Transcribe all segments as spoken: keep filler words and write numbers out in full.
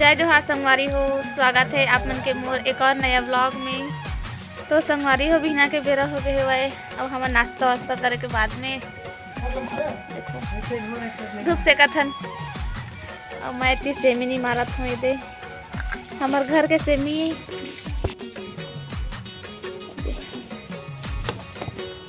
जय जोहार संगवारी हो, स्वागत है आप मन के मोर एक और नया vlog में। तो संगवारी हो, बिहना के बेरा हो गए हवय, अब हमर नाश्ता वास्ता करे के बाद में देखो, धूप सेकत हन। अब मैं इतनी सेमी नहीं मारत हूँ, ये दे हमर घर के सेमी।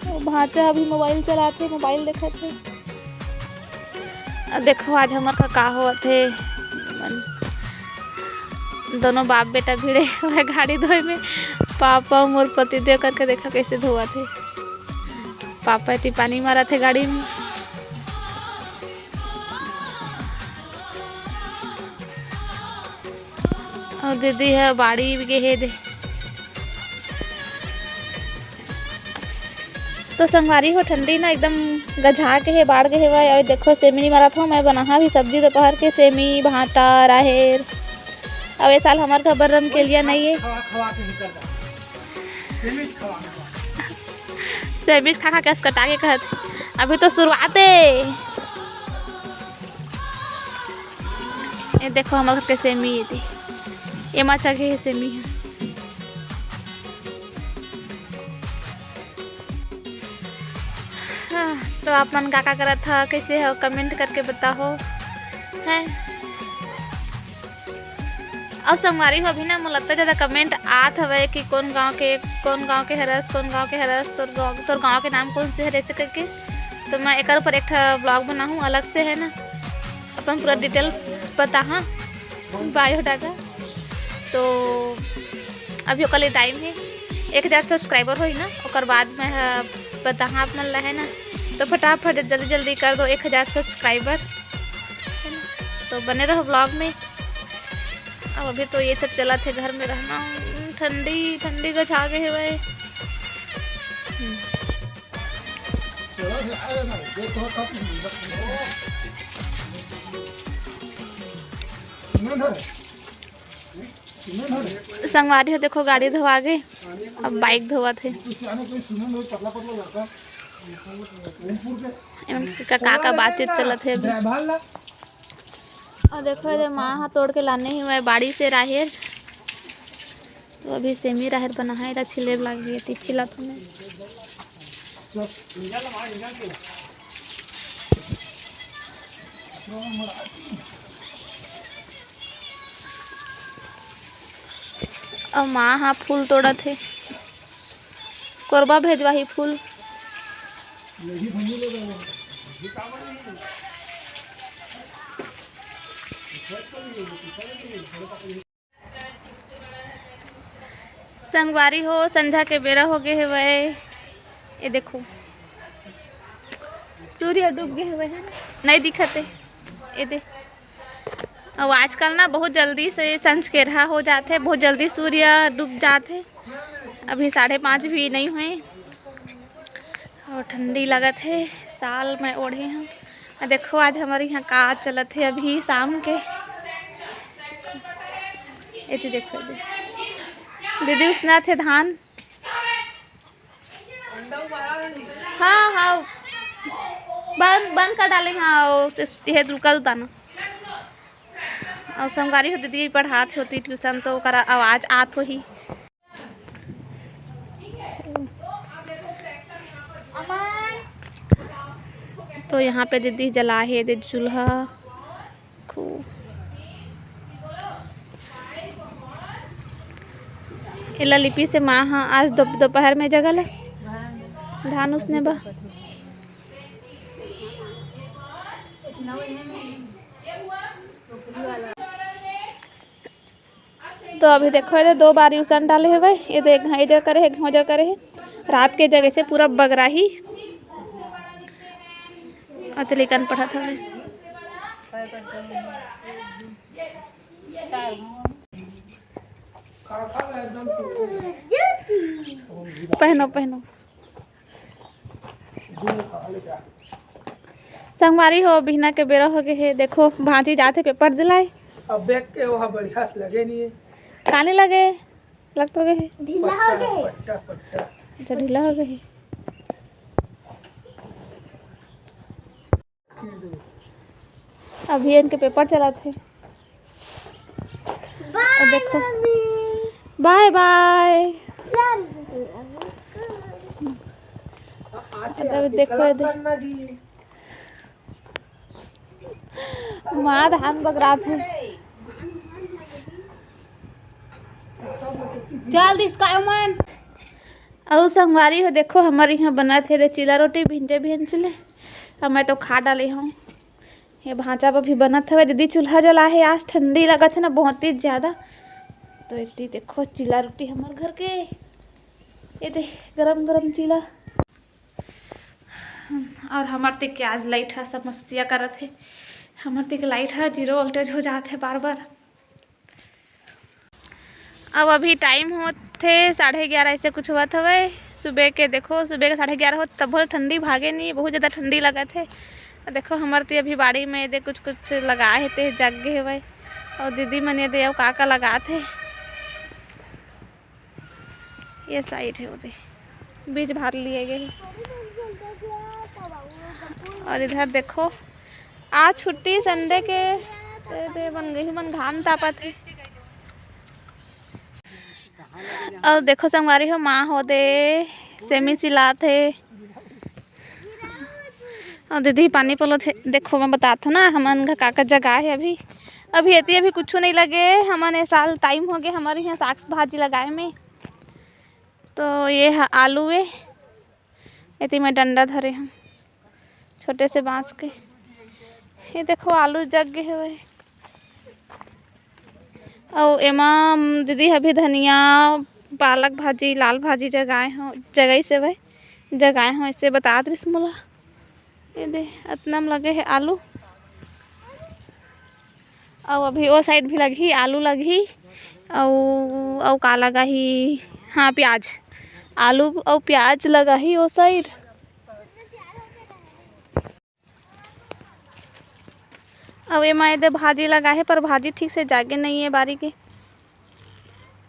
वो भांचा अभी मोबाइल चलाथे, मोबाइल देखत हे। अब देखो आज हमर का, का होवत हे। दोनों बाप बेटा भिड़े हुए गाड़ी धोए में। पापा अउ मोर पतिदेव करके देखा कैसे धोवत हे। पापा इतनी पानी मारत हे गाड़ी में। अउ दीदी ह बाड़ी गे हे दे। तो संगवारी हो, ठंडी ना एकदम गझा के हे, बाढ़ गे हेवय। अउ देखो सेमी मारत हो, मैं बनाहा भी सब्जी दोपहर के, सेमी, भांटा, राहेर। अउ ए साल हमर घर बर रमकेलिया नहीं है। खवा खवा के निकल जा। सेमी खवा खवा। सेमी खा खा के असकटा के कहत, अभी तो शुरुआत है। ये देखो हमर घर के सेमी, ये दे, ये मा चघे हे सेमी ह। हाँ, तो आप मन का का करत ह, कैसे हो, comment करके बताओ, हैं। अउ संगवारी हो, अभी ना मोला अतना ज्यादा comment आत हवय कि कौन गांव के, कौन गांव के हरस, कौन गांव के हरस, तोर गांव, तोर गांव के नाम कौन से हरे, ऐसे करके। तो मैं एकर ऊपर एक ठा vlog बनाहूँ अलग से, है ना, अपन पूरा detail बताहा, biodata। तो अभी ओकर लिए time है, एक हजार subscriber होही ना, ओकर बाद मैं ह बताहा आप मन ला, है ना। तो फटाफट जल्दी जल्दी कर दो एक हजार subscriber, है ना। तो बने रहो vlog में। अब अभी तो ये सब चलत हे, घर में रहना, ठंडी ठंडी गझा गे हेवय। हम्म। संगवारी हो, देखो गाड़ी धोवा गे, अब bike धोवत हे। एमन के का, का बातचीत चलत हे अभी। अउ देखो, एदे माँ ह तोड़ के लाने हे मैं बाड़ी से राहेर। तो अभी सेमी राहेर बनाहा, एला छिले लागही, एती छिलत हूँ मैं। अउ माँ ह फूल तोड़त हे, कोरबा भेजवाही फूल। संगवारी हो, संझा के बेरा हो गे हेवय। ये देखो, सूर्य डूब गे हेवय, है ना? नहीं दिखत हे। ये दे, अउ आजकल ना बहुत जल्दी से संझकेरहा हो जाथे, बहुत जल्दी सूर्य डूब जाथे। अभी साढ़े पाँच भी नहीं हुए। अउ ठंडी लगत हे, साल मैं ओढ़े हूँ। अउ देखो आज हमर यहाँ का चलत हे अभी शाम के। एती देखो दे। दीदी उसनत हे धान। हाँ, हाँ। बंद, बंद कर डाले। हाँ, ओ, से, ये रुका उतारना। अउ संगवारी हो, दीदी पढ़ात होती tuition, तो ओकर आवाज आत होही। तो यहाँ पे दीदी जला हे दे चूल्हा। खू। एला लिपी से माँ ह आज दो-, दोपहर में जगह ले धान उसने बा। तो अभी देखो, एदे दो बारी उसन डाले हवय। एदे एक घां एजर करे हे, एक घां ओजर करे हे। रात के जगह से पूरा बगराही। अतलिकन पढ़त हवय। पहनो, पहनो। संगवारी हो, बिहना के बेरा हो गे हे। देखो, भांजी जात हे paper दिलाए। अब देख के ओहा बढ़िया से लगे नहीं है। काने लगे? लग तो गे हे। ढीला हो गे हे। पट्टा, पट्टा। अच्छा, ढीला हो गे हे। अभी इनके paper चलत हे। और देखो, बाय बाय। देखो, माँ धान बगरात हे। चल दिस का मन। अउ संगवारी हो, देखो, हमर इहाँ बनत हे दे चीला रोटी, भिंडे भिंचले। अब मैं तो खा डाले हूँ। ये भांचा बर भी बनत हवय। दीदी चूल्हा जला हे। आज ठंडी लगत हे ना, बहुत ही ज्यादा। तो इतनी देखो, चीला रोटी हमर घर के, ये दे, गरम गरम चीला। और हमर ते के आज लाइट ह समस्या करत हे। हमर ते के लाइट ह जीरो वोल्टेज हो जात हे बार बार। अब अभी टाइम होत हे साढ़े ग्यारह, ऐसे कुछ होत हवय। सुबह के देखो, सुबह के साढ़े ग्यारह होत, तभो ले ठंडी भागे नहीं, बहुत ज्यादा ठंडी लगत हे। देखो, हमर ते अभी बाड़ी में दे कुछ कुछ लगाए हे, ते जग गे हवय। और दीदी मन ये दे अउ का का लगात हे। ये साइड हे, ओदे बीज भार लिए गए हे। और इधर देखो, आज छुट्टी संडे के, ते, ते मन गही मन घाम तापत हे। और देखो संगवारी हो, माँ हो दे सेमी चिलात हे। और दीदी पानी पलोत हे। देखो, मैं बतात हूँ ना, हमन घर का का जगाए हे अभी। अभी एती अभी कुछू नहीं लगे। हमन ए साल टाइम हो गए हमर यहाँ साग भाजी लगाए में। तो ये ह आलू ए, एती मैं डंडा धरे हूँ छोटे से बांस के। ये देखो, आलू जग गे हवय। अउ एमा दीदी ह अभी धनिया, पालक भाजी, लाल भाजी जगाए हो, जगाइस हवय, जगाए हो, ऐसे बतात रिस मोला। ये दे, अतना म लगे हे आलू। अउ अभी ओ साइड भी लगही, आलू लगही। अउ, अउ का लगाही? हाँ, प्याज। आलू अउ प्याज लगाही ओ साइड। अउ एमा एदे भाजी लगा हे, पर भाजी ठीक से जागे नहीं है बारी के।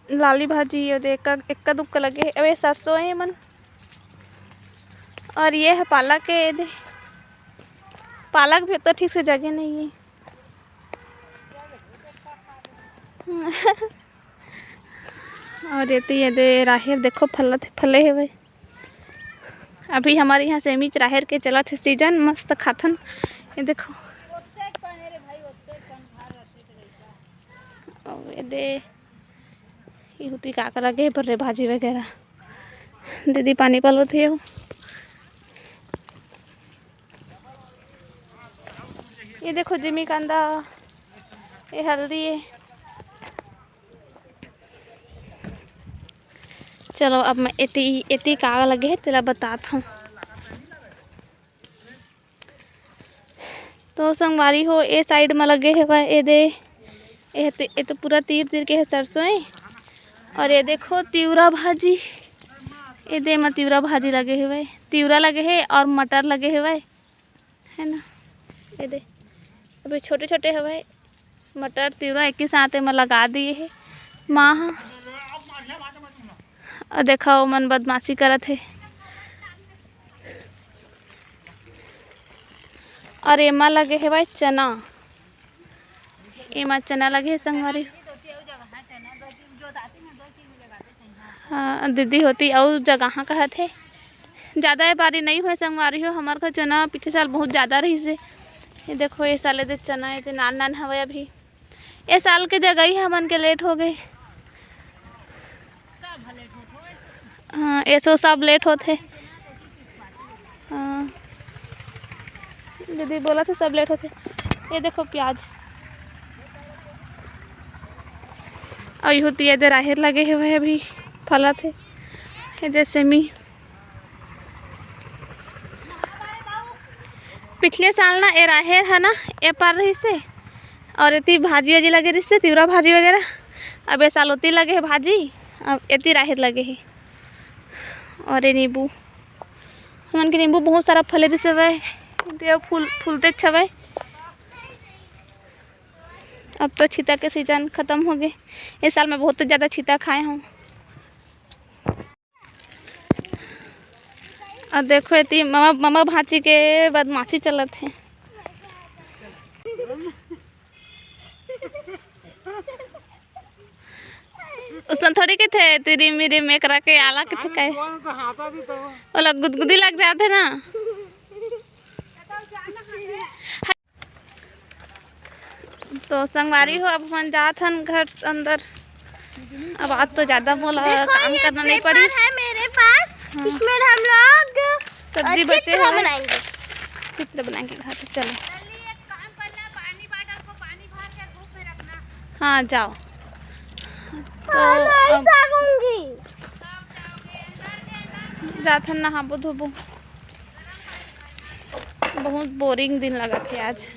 लाली भाजी ये दे, एक्का, एक्का दुक्का लगे हे। अउ ये सरसों हे मन। और ये है पालक है, ये दे। पालक भी तो ठीक से जगे नहीं है। और ये तो ये दे राहेर देखो, फलत, फले हे भाई। अभी हमारे यहाँ सेमीच राहेर के चलत हे सीजन, मस्त खाथन। ये देखो। अउ ये दे, ये होती का का लगे हे पर रे भाजी वगैरह। दीदी पानी पलोत हे। ये देखो जिमी कांदा, ये हल्दी है। चलो अब मैं एती, एती का लगे हे तेला बतात हूँ। तो संगवारी हो, ए साइड में लगे हेवय, ए दे, ए तो, ए तो पूरा तीर तीर के हे सरसों ए। और ये देखो तिवरा भाजी, ए दे म तिवरा भाजी लगे हेवय, तिवरा लगे हे और मटर लगे हेवय, है ना। ये दे अभी छोटे छोटे हेवय मटर तिवरा एक ही साथ एमा लगा दिए हे माँ ह। अउ देखा ओमन बदमाशी करत हे। और एमा लगे हेवय चना, एमा चना लगे हे संगवारी। हाँ, दीदी होती अउ जगह कहत हे, ज़्यादा ये बारी नहीं होय संगवारी हो। हमर घर चना पिछले साल बहुत ज़्यादा रहिस हे। ये देखो, ये साल ये दे चना ये दे नान नान हवय अभी। ये साल के जगह ही हमन के लेट हो गए। हाँ, एसो सब लेट होथे। हाँ, दीदी बोला थे सब लेट होथे। ये देखो प्याज, अउ इहू ती ये दे राहेर लगे हुए अभी फलत हे। ये दे सेमी, पिछले साल ना ए राहेर है ना, ए पार रहिस हे, और एती भाजी वाजी लगे रहिस हे, तिवरा भाजी वगैरह। अब ए साल ओती लगे हे भाजी, अब एती राहेर लगे हे। और ये नींबू, हमन के नींबू बहुत सारा फले रहिस हवय, ते फूल, फूलते हवय। अब तो छीता के सीजन खत्म हो गए। इस साल मैं बहुत ज़्यादा छीता खाए हूँ। अब देखो, एती ममा, ममा भांची के बदमाशी चलत हे। उसन थोड़ी कथे, तिरी मिरी मेकरा के आला कथे कहे। ओला गुदगुदी लग जाथे ना। तो संगवारी हो, अब हमन जात हन घर अंदर। अब आज तो ज्यादा मोला काम करना नहीं पड़ी। है मेरे पास। हाँ। इसमें हम लोग सब्जी बचे हुए बनाएंगे। चित्र बनाएंगे घर पे। चलो। हाँ, जाओ। तो अब जात हन नहाबो धोबो। बहुत बोरिंग दिन लगत हे आज।